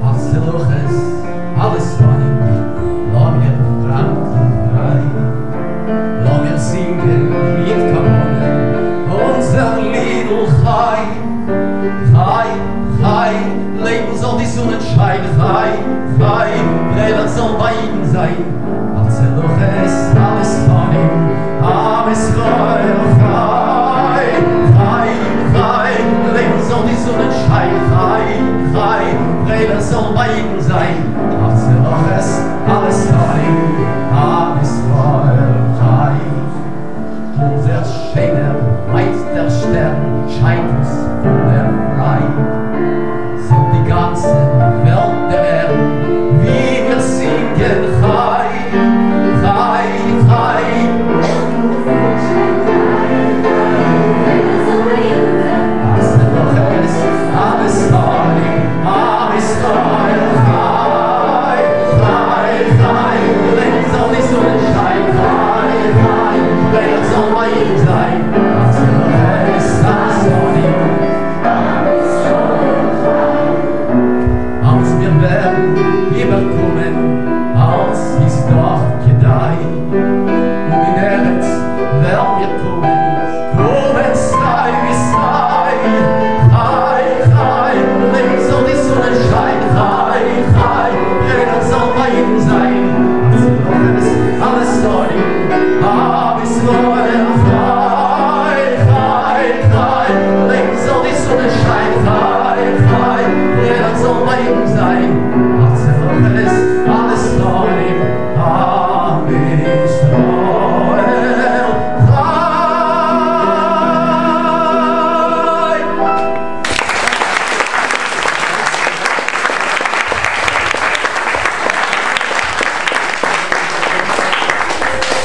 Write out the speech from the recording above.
אויף די לוחות אלע שונאים, לאמיר פראנק און פריי, לאמיר זינגען מיט כוונה אונזער לידל חי. חי, חי, לעבן זאל די זונענשיין, חי, חי, פרייליך זאל ביי אידן זיין, אויף די לוחות אלע שונאים, עם ישראל חי. חי, חי, לעבן זאל די זונענשיין, חי, חי, פרייליך זאל ביי אידן.